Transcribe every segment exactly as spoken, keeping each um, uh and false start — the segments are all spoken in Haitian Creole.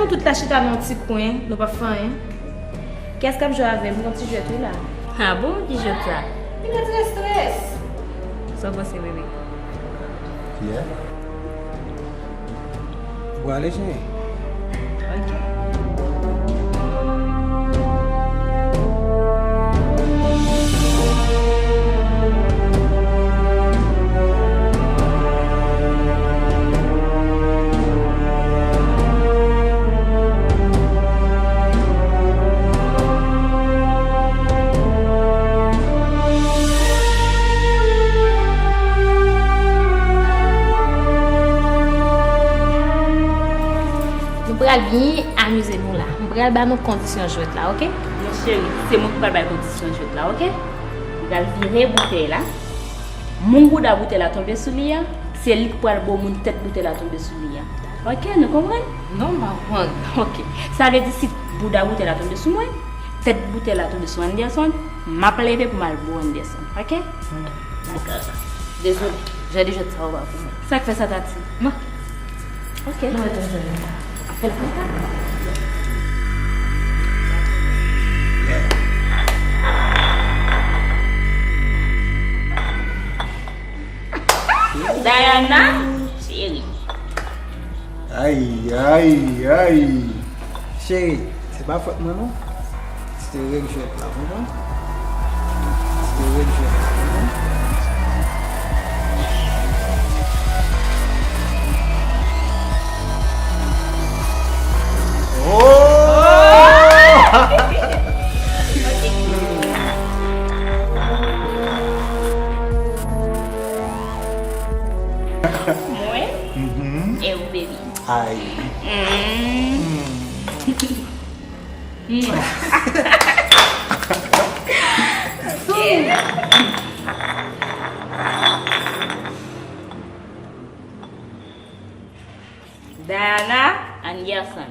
Tout la chita nan yon ti kwen, nou p ap fè anyen. Kiyès k ap jwe avè m? M gon ti jwèt wi la. Ah bon? Ki jwèt sa? Vin retire strès. Sa w panse, bebe? Yeah. Ou prale, cheri? Ok. Nou pral byen amize nou la. M pral ba nou kondisyon jwèt la, oke? Non, cheri, se mwen ki pral bay kondisyon jwèt la, oke? M pral vire boutèy la. Moun bouda boutèy la tonbe sou li a, se li ki pral bo moun tèt boutèy la tonbe sou li a. Oke, nou konprann? Non, m pa konprann. Oke. Sa vle di si bouda boutèy la tonbe sou mwen, tèt boutèy la tonbe sou Anderson, m ap leve pou m al bo Anderson. Oke? Dakò. Dezole. Jan de jwèt sa yo pa pou mwen. Sa k fè sa, Tati? Non. Ok. Nou rete jwe la. Fè l konsa. Diana, cheri. Ay, ay, ay. Cheri, se pa fòt mwen non. Se te règ jwèt la, ou konprann? Se te règ jwèt la, ou konprann? Oh! Mwen? Mhm. E ou, baby? Ay. Mm. Mm. Diana Anderson.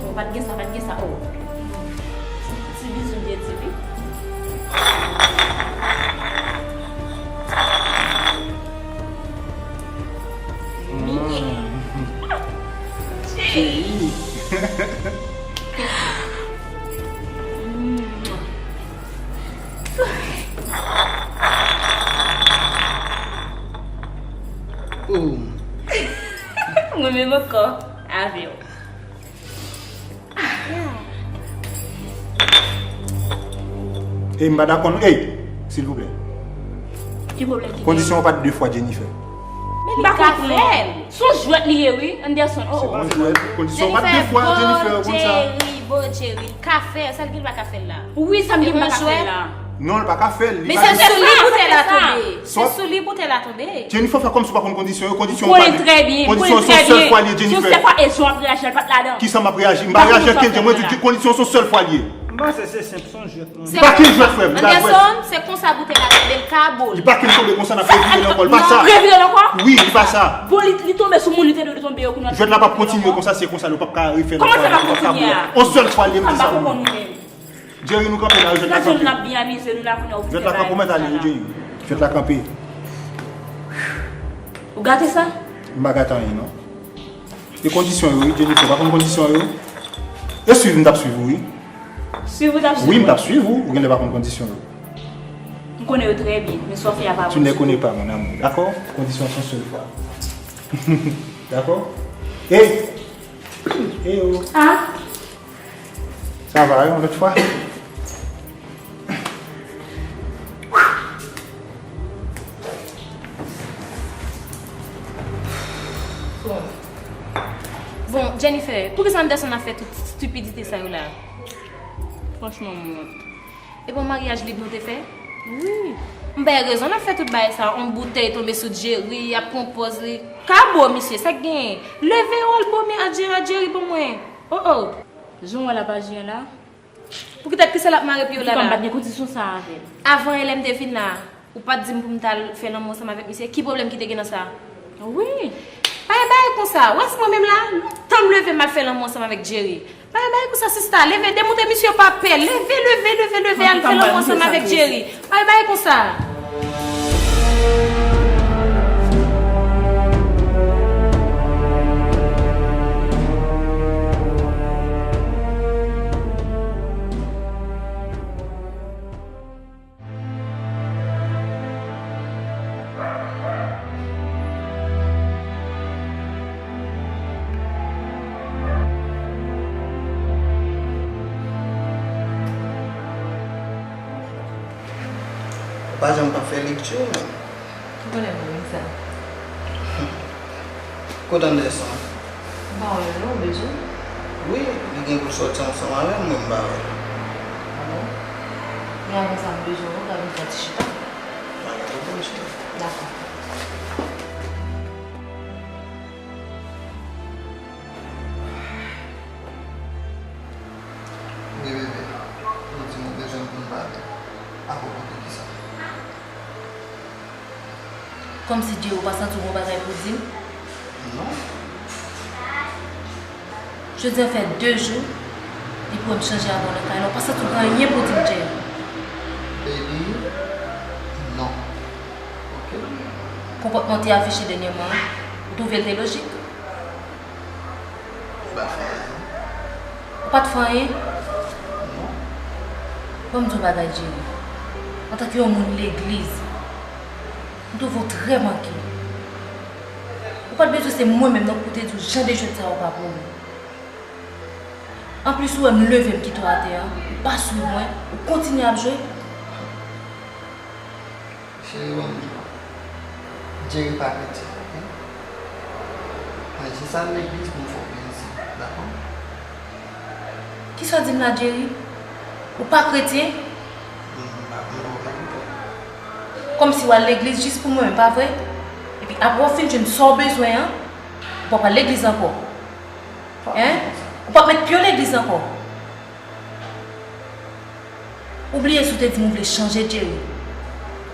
Oh, pa t gen sa, pa t gen sa, oh. Ti, ti bizou m te di wi. Cheri. Mwen menm ankò avè w. E m pa dakò non. Ey, silvouplè. Ki pwoblèm ki gen? Kondisyon an pa t de fwa, Jennifer. Men li ka fè l. Se yon jwèt li ye wi, Anderson. Oh, oh. Se pa yon jwèt. Kondisyon an pa t de fwa, Jennifer, ou konn sa. Jerry, bon Jerry, li ka fè l. Sa l gen l pa ka fè l la? Wi, sa m gen m pa ka fè l la. Non, l pa ka fè l. Men se sou li boutèy la tonbe. Se sou li boutèy la tonbe. Jennifer, fè kòmsi w pa konn kondisyon yo. Kondisyon yo pa de. Kondisyon yo se yon sèl fwa li ye, Jennifer. Yon sèl fwa, e jan w ap reyaji a, l pa t ladan. Kisa m ap reyaji? M pa reyaji ankenn jan. Mwen di w kondisyon yo se yon sèl fwa li ye. M panse se senp, se yon jwèt mwen. Li pa kenn jwèt, frè m. Li pa jwèt. Anderson, se konsa boutèy la tonbe, l ka bo l. Li pa kenn tonbe konsa, n ap revire l ankò. Li pa sa. Revire l ankò? Wi, li pa sa. Bon, li, li tonbe sou moun, li te dwe tonbe yo kounye a. Jwèt la p ap kontinye konsa, se konsa, nou p ap ka refè l ankò. Kòman sa p ap kontinye a? Yon sèl fwa li ye, m di sa pou nou. Jerry, nou kanpe la, jwèt la kanpe. Jwèt la kanpe, ou mèt ale wi, Jerry. Jwèt la kanpe. Ou gate sa? M pa gate anyen, non. E kondisyon yo, wi, Jennifer, pa konn kondisyon yo? E swiv, m t ap swiv ou, wi. Swiv ou t ap swiv mwen? Wi, m t ap swiv ou, ou genlè pa konn kondisyon yo. M konnen yo trè byen, men sa w fè a pa bon ditou. Tu ne connais pas, mon amour, dakò? Kondisyon se yon sèl fwa. Dakò? Ey! Ey, oh! Ah! Sa va, yon lòt fwa. Bon. Bon, Jennifer, poukisa Anderson ap fè tout stipidite sa yo la? Franchman, m wont. E bon maryaj lib nou te fè? Wi. M bay rezon l ap fè tout bagay sa, yon boutèy tonbe sou Jerry, y ap pran pòz li. Ka bo misye, sa k genyen? Leve w al bo men a Jerry, a Jerry pou mwen. Oh, oh. Jan w wè l ap aji an la. Poukisa, kisa l ap mare pye w la la? An tou ka, m pa t gen kondisyon sa avè l. Avan yè lè m te vin la, ou pa t di m pou m t al fè lanmou ansanm avèk misye. Ki pwoblèm ki te gen nan sa? Wi. Bagay bagay konsa. Ou wè si mwen menm la, lontan m leve m al fè lanmou ansanm avèk Jerry. Bagay bagay konsa, sista. Leve, demontre misye pa pè. Leve, leve, leve, leve, al fè lanmou ansanm avèk Jerry. Bagay bagay konsa. Ou pa janm pa fè lekti w menm. Ou konnen m renmen sa. Kote Anderson? M pa wè l non, ou bezwen l? Wi, li gen pou l sòti ansanm avè m, mwen m pa wè l. A bon? Men avan sa, m bezwen w, w ka vin fè yon ti chita. Pa gen pwoblèm, cheri. Dakò. Wi, bebe. Ou di m ou bezwen m pou n pale. Apwopo de kisa? Kòmsi Jerry ou pa santi w gon bagay pou di m? Non. Jodi a fè de jou, depi w wè m chanje avè w nan kay la, ou pa santi w gen anyen pou di m, Jerry? Baby, non. Ok? Konpòtman w te afiche dènyèman an, ou twouve l te lojik? M pa fè anyen. Ou pa t fè anyen? Non. Ban m di w bagay, Jerry. Antanke yon moun legliz, m twouve w trè manke. Ou pa t bezwen se mwen menm non pou te di w jan de jwèt sa yo pa pou ou. Anplis, ou wè m leve m kite w atè a, ou pa swiv mwen, ou kontinye ap jwe. Cheri, ban m di w. Jerry pa kretyen, ok? Mwen jis al legliz pou m fè w plezi, dakò? Kisa w di m la, Jerry? Ou pa kretyen? M pa konn ou pa kretyen. Kòmsi w al legliz jis pou mwen, pa vre? Epi apre w fin jwenn sa w bezwen an, ou p ap al legliz ankò. Hein? Ou p ap met pye w legliz ankò. Ou bliye si w te di m ou vle chanje, Jerry?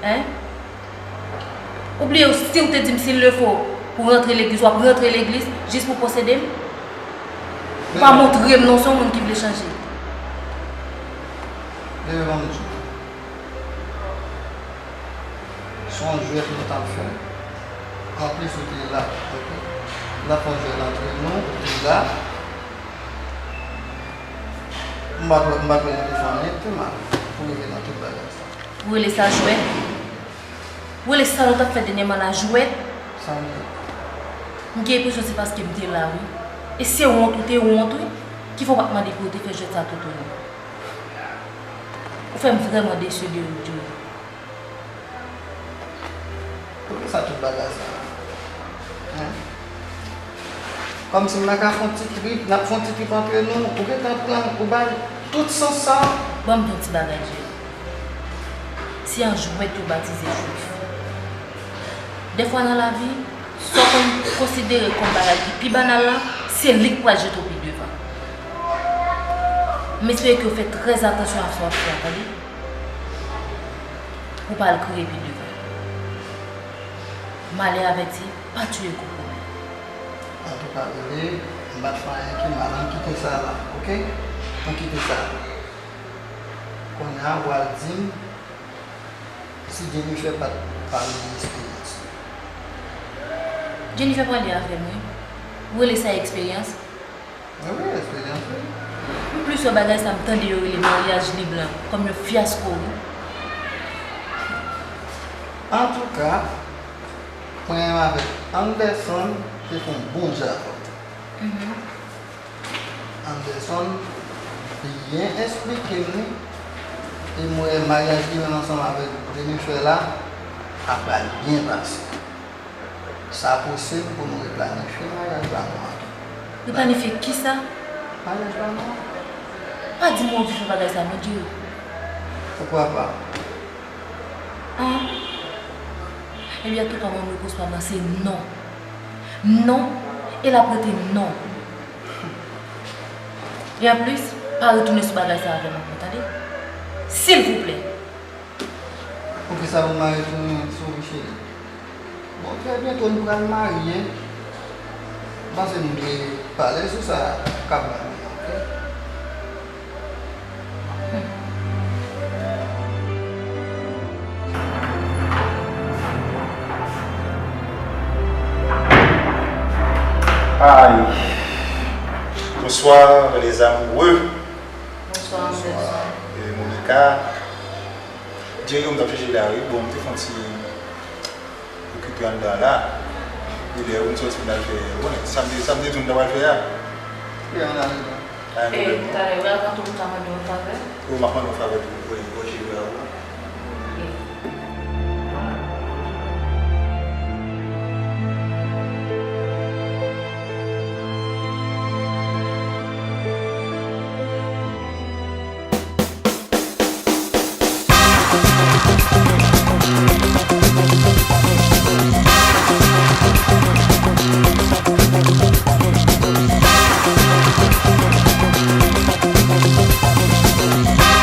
Hein? Ou bliye si w te di m s'il le faut pou rantre legliz, w ap rantre legliz jis pou posede m? Ou pa montre m non se yon moun ki vle chanje. Bebe, ban m di w. Se yon jwèt nou t ap fè. Anplis, ou te la, ok? N ap fè yon jwèt antre nou, ou te la. M pa t wè, m pa t wè nou te fè anyen ki te mal pou rive nan tout bagay sa. Ou rele sa jwèt? Ou rele sa nou t ap fè dènyèman la jwèt? Sa m ye? M gen enpresyon se paske m te la, wi. E se wont ou te wont, wi, ki fè w pa t mande pou yo te fè jwèt sa tout ou non. Ou fè m vrèman desi de ou, Jerry. Poukisa tout bagay sa a? Hein? Kòmsi m pa ka fè yon ti trip, n ap fè yon ti trip antre nou, ou gentan pran, ou bay tout sans sa a. Ban m di w yon ti bagay, Jerry. Se an jwèt yo batize jwif. Dèfwa nan lavi, sa w konn konsidere kòm bagay ki pi banal la, se li k pral jete w pi devan. M espere ke w fè trè atansyon a sa w ap fè a, tande? Ou pa al kriye pi devan. Malè avèti pa tiye kokobe. Antouka, bebe, m pa t fè anyen ki mal. Ann kite sa la, ok? Ann kite sa la. Kounye a, w al di m si Jennifer pa t pale de esperyans li. Jennifer pale avè m, wi. Ou rele sa eksperyans? Wi, wi, eksperyans, wi. M plis wè bagay sa m tande yo rele maryaj lib lan kòm yon fyasko, wi. Antouka, mwen menm avèk Anderson te fè yon bon jan avè w. Mhm. Anderson byen eksplike m li, e m wè maryaj li menm ansanm avèk Jennifer la ap pral byen pase. Sa posib pou nou replanifye maryaj la nou an tou. Replanifye kisa? Maryaj la nou an. Pa di m ou anvi fè bagay sa non, Jerry. Poukwa pa? An? Ebyen, antouka, mwen, repons pa m nan se non. Non, e l ap rete non. E anplis, pa retounen sou bagay sa avè m ankò, tande? Silvouplè. Poukisa pou m pa retounen sou li, cheri? Bon, trè byento nou pral marye. Panse nou dwe pale sou sa k ap ban nou an, oke? Ay. Bonsoir, les amoureux. Bonsoir, Anderson. E Monica. Jerry, m t ap chèche la, wi. Bon, m te fè yon ti okipe anndan la. Epi lè ou m soti m al fè, bon, sa m te, sa m te di w m ta pral fè a. Wi, an ale la. Pa gen pwoblèm, non. Talè, wi, avan tou, m ta mande yon favè. Wi, m ap mande yon favè tou, wi, wi, Jerry, wi.